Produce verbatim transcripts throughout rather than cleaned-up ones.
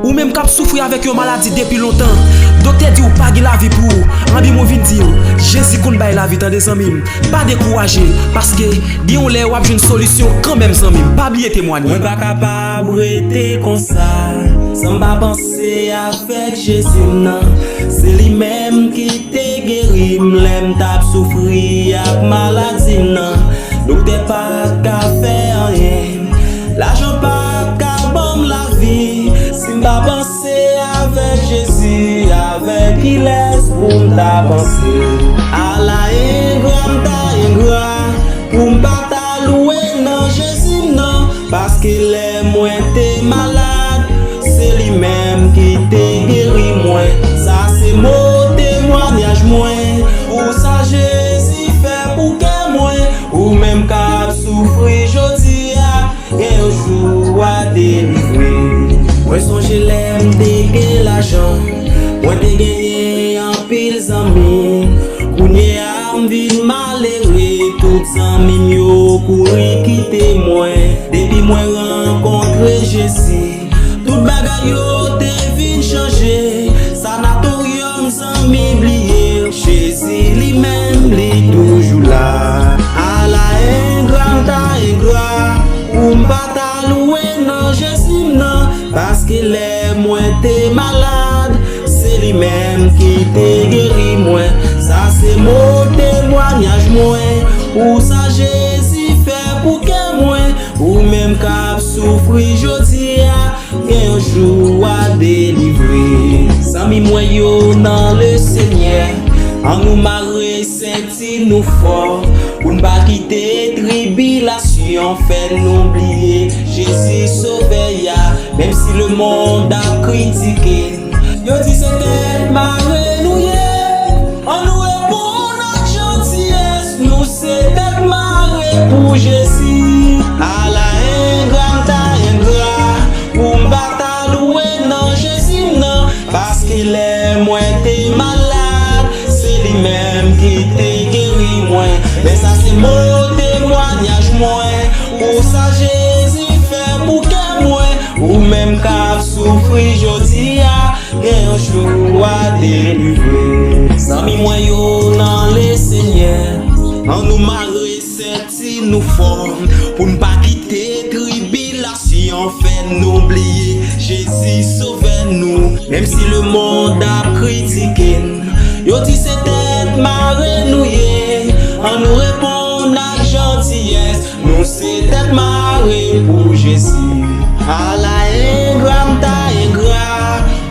Ou menm k ap soufri avèk yon maladi depi lontan, doktè di w pa gen lavi pou ou, anben mwen vin di w, Jezi konn bay lavi tande zanmi m, pa dekouraje, paske gen yon lè w ap jwenn solisyon kanmenm zanmi m, pa bliye temwanye. Mwen pa kapab rete konsa, san m pa panse avèk Jezi m nan, se li menm ki te geri m lè m t ap soufri ak maladi m nan, doktè pa ka fè anyen. Lajan pa ka ban m lavi si m pa panse avèk Jezi, avèk kilès pou m ta panse? Ala engra m ta engra pou m pa ta lwe nan Jezi m nan, paske lè mwen te malad, se li menm ki te geri mwen. Sa se mo temwanyaj mwen pou sa Jezi fè pou kè mwen. Ou menm k ap soufri jodi a, gen yon jou w a delivre. Mwen sonje lè m te gen lajan, mwen te genyen anpil zanmi. Kounye a m vin malere, tout zanmi m yo kouri kite mwen. Depi mwen rankontre Jezi, tout bagay yo te vin chanje. Sanatoryòm zanmi bliye, Jezi li menm li toujou la. Ala engra m ta engra pou m pa ta lwe nan Jezi m nan, paske lè mwen te malad, se li menm ki te geri mwen. Sa se mo temwanyaj mwen pou sa Jezi fè pou kè mwen. Ou menm k ap soufri jodi a, gen yon jou w a delivre. Zanmi mwen yo nan Lesenyè, ann nou mare senti nou fò, pou n pa kite tribilasyon fè nou bliye Jezi Sovè a. Menm si lemonn ap kritike n, yo di se tèt mare nou ye, ann nou reponn ak jantiyès, nou se tèt mare pou Jezi. Ala engra m ta engra pou m pa ta lwe nan Jezi m nan, paske lè mwen te malad, se li menm ki te geri mwen. Men sa se mo temwanyaj mwen pou sa Jezi fè pou kè mwen. Ou menm k ap soufri jodi a, gen yon jou w a delivre. Zanmi mwen yo nan Lesenyè, ann nou mare senti nou fò, pou n pa kite tribilasyon fè nou bliye Jezi Sovè nou. Menm si lemonn ap kritike n, yo di se tèt mare nou ye, ann nou reponn ak jantiyès, nou se tèt mare pou Jezi. Ala engra m ta engra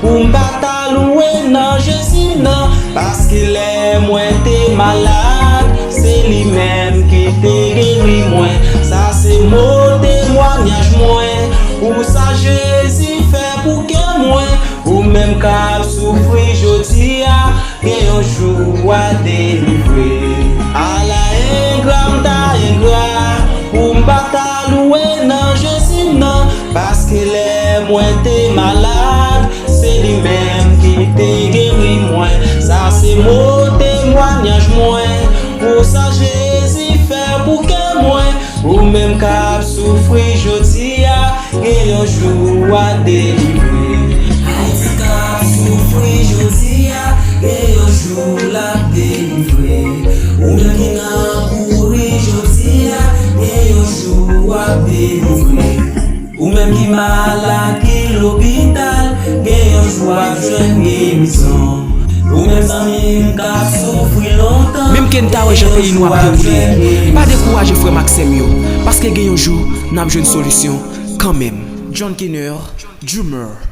pou m pa ta lwe nan Jezi m nan, paske lè mwen te malad, se li menm ki te geri mwen. Sa se mo temwanyaj mwen pou sa Jezi fè pou kè mwen. Ou menm k ap soufri jodi a, gen yon jou w a delivre. Ala engra m ta engra pou m pa ta lwe nan Jezi m nan, paske lè mwen te malad, se li menm ki te geri mwen. Sa se mo temwanyaj mwen pou sa Jezi fè pou kè mwen. Ou menm k ap soufri jodi a, gen yon jou w a delivre. Ayiti k ap soufri jodi a, gen yon jou l ap delivre. Ou menm ki nan kouri jodi a, gen yon jou w ap delivre. Ou menm ki malad, ki lopital, gen yon jou w ap jwenn gerizon. Ou menm zanmi m k ap soufri lontan, menm ke n ta wè jan peyi nou ap dewoule, pa dekouraje frè m ak sè m yo, paske gen yon jou n ap jwenn solisyon kanmenm. John Kenner, Drummer.